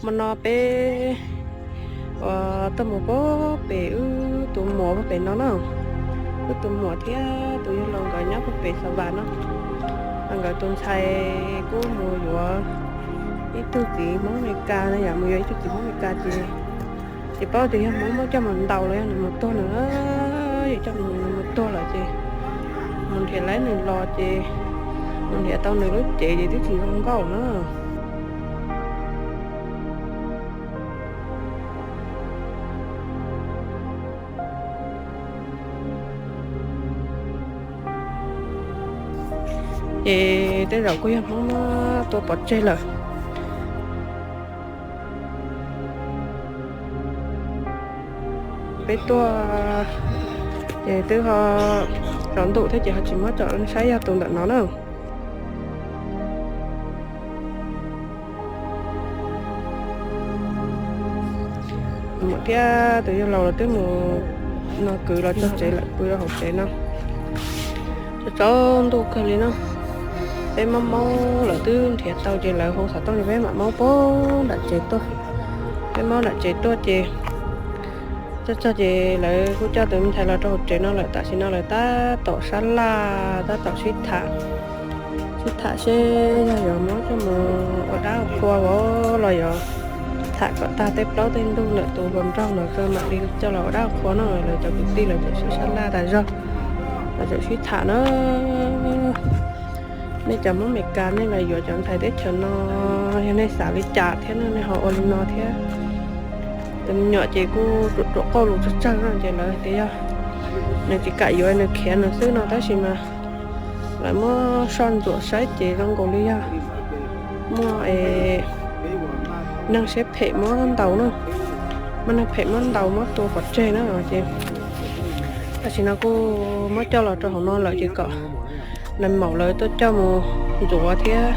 Hmo no peb uas tuaj mus puag pem wb tus muam puag pem no na, wb tus muam thiab tus yawg laus nkawd nyob puag pem Xav Vas no. Nkawd tus ntxhais kuj mus yuav ib tug txiv Hmoob Amelikas no, yog mus yuav ib tug txiv Hmoob Amelikas ces, ces paub tias yog Hmoob muab coj mus ntaus los yog nws mus tuag nws, yog coj mus, nws mus tuag lawm ces mus nrhiav laib nws los ces mus nrhiav tau nws lub cev ces twb tsis zoo nkauj na. Ces tej zaum kuj yog Hmoob muab tua pov tseg lawm. Peb tuaj ces twb ho tsaus ntuj thiab ces ho tsis muab tsom saib yog tus ntawm no na. Muam thiab tus yawg laus los twb mus no kwv los txog tsev lawm, pw rau hauv tsev no. Tsaus ntuj kawg li no, peb maub maub lawv twb nrhiav tau ces lawv hu xov tooj rau peb mam maub puag nram tsev tuaj. Peb maub nram tsev tuaj ces txog txog ces lawv kuj coj tus me ntxhais los rau hauv tsev no lawm. Tam sim no lawv tab tom sab laj tab tom sib tham, sib tham seb yog yuav muab coj mus ua dab ua qhua los yog tham kom tag tej plaub tej ntug ntawm tus hluas nraug ntawd mam li coj los ua dab ua qhua no. Lawv cov kwv tij lawv tseem sib sab laj tas zog, lawv tseem sib tham na. Nej cov Hmoob Amelikas nej los yuav cov ntxhais teb chaws no, yog nej xav li cas thiab no nej ho ua li no thiab. Tus me nyuam ces kuj ruam ruam qauj lus tsawg tsawg no ces lawv tias yog nws tsis kam yuav nws khiav nws xwb no, tab sis mas lawv muab soj ntsuam saib ces zoo nkaus li yog muaj neeg siab phem muab ntaus na, muaj neeg phem muab ntaus muab tua pov tseg na ces tam sim no kuj muab coj los rau hauv no lawm ces kom nais maum lawv tuaj coj mus ntxuav thiab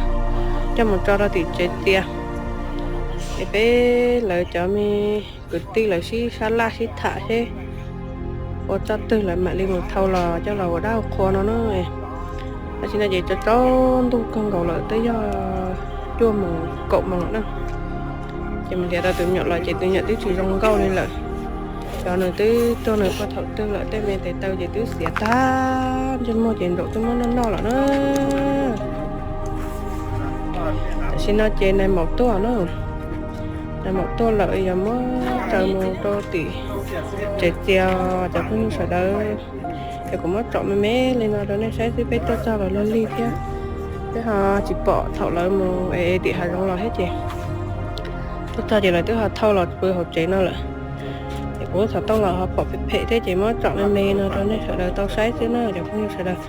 coj mus tso rau tim tsev txias. Es peb lawv cov me kwv tij lawv sib sab laj sib tham seb ua txoj twg lawv mam li mus thau los coj los ua dab ua qhua no na. Tam sim no ces tsaus tsaus ntuj kawg nkaus lawm, twb yog cuaj moos kaum moos lawm na. Ces mus nrhiav tau tus me nyuam los ces tus me nyuam twb tsis zoo nkauj li lawm. Cov nws twb tuag nws puag thaum twg lawm, tej me tes taw ces twb xiav tag, ntsej muag ces nraum twb muab noj noj lawm na. Tam sim no ces nais maum tuaj na, nais maum tuaj lawm, yog muab tsaws mus rau tim tsev txias cov phooj ywg sawv daws. Ces kuv muab tsom me me li no rau nej saib xwb, peb tuaj txog los lig lig thiab, peb ho tsis pom thaum lawv mus es tim hav zoov los thiab ces tuaj txog ces lawv twb ho thauj los pw hauv tsev no lawm. Ces kuv lub xov tooj los ho pom phem phem thiab ces muab tsom me me no rau nej sawv daws tau saib xwb na cov phooj ywg sawv daws.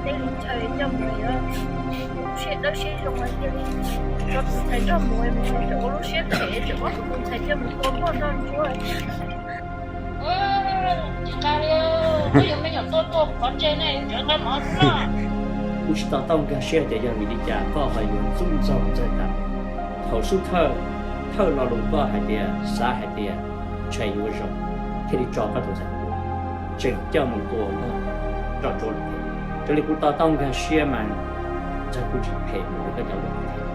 Tej ntxhais coj mus yuav lub siab dawb siab zoo hais tias tso tus ntxhais nrog mus, mus tseem ua lub siab phem, tseem muab tus ntxhais coj mus tua poj nrog ntsuag. Tsis tas li, muab yus me nyuam tua tua pov tseg ne, tseem nqa mov xwb na. Kuv tsis to taub nkag siab tias yog vim li cas koj ho yuav ntxub ntxaug Ntxawg tas. Thaum xub thawj, thawj lo lus koj hais tias xav hais tias ntshai yuav zoo, thiaj li tso koj tus ntxhais tua, tseem coj mus tua nroj ntsuab lawm thiab. Raws li kuv to taub nkag siab mas Ntxawg kuj tsis phem mus li koj cov lus thiab.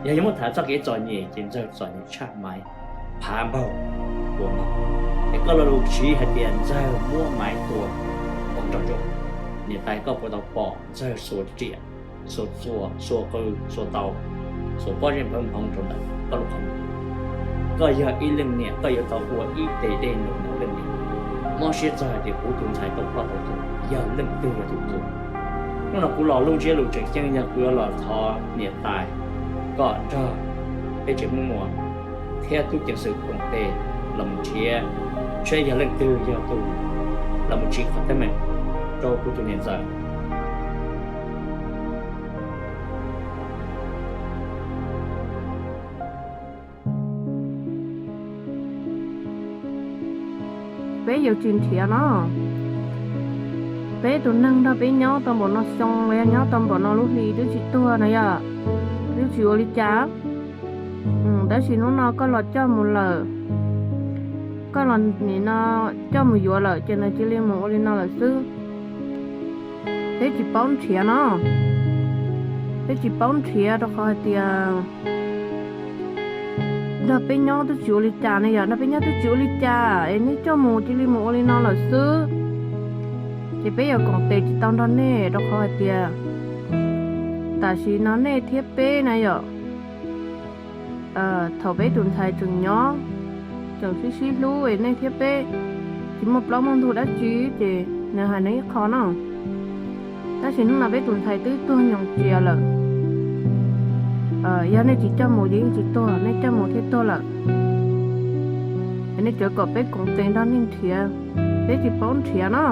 Yog yuav muab tham txoj kev txom nyem ces Ntxawg txom nyem tshaj Maiv, phav npaug, tua npaug. Es koj lo lus siv hais tias Ntxawg muab Maiv tua nroj ntsuab, niam tais koj puas tau pom Ntxawg xuas riam, xuas txuas, xuas qw, xuas tau, xuas pob zeb nphawv nphoov rau ntawm koj lub qhov muag? Koj yog ib leej niam, koj yuav tau ua ib teg dej num ntawm leej niam. Mob siab txog hais tias kuv tus ntxhais tau ploj tau tuag, yog leej twg yog tus tua? Hnub no kuv los lub ntsiab lus tseem ceeb yog kuv yuav los thov niam tais kom nrog peb tsev Hmoob Muas thiab tub ceev xwm koom tes los mus nrhiav saib yog leej twg yog tus los mus tsim qhov teeb meem rau kuv tus niam ntxawm. Peb yuav tsis nrhiav no. Peb tus neeg nrog peb nyob tau npaum no xyoo los yog nyob tau npaum no lub hli twb tsis tuag na yom, twb tsis ua li cas. Tab sis hnub no koj los coj mus lawm, koj los nim no coj mus yuav lawm ces nws cia li mus ua li no lawm xwb. Peb tsis paub nrhiav no, peb tsis paub nrhiav rau qhov hais tias nrog peb nyob twb tsis ua li cas ne yom, nrog peb nyob twb tsis ua li cas es nej coj mus cia li mus ua li no lawm xwb. Ces peb yuav koom tes tsis tau nrog nej rau qhov hais tias tam sim no nej thiab peb na yom, thaum peb tus ntxhais tseem nyob, tseem sib sib hlub es nej thiab peb tsis muaj plaub muaj ntug dab tsi ces nws hais nws ib qho no. Tab sis hnub no peb tus ntxhais twb tuag nyoos tsiav lawm. Yog nej tsis coj mus ces yeej tsis tuag, nej coj mus thiaj tuag lawm. Es nej tsuas kom peb koom tes nrog nej nrhiav, peb tsis paub nrhiav no.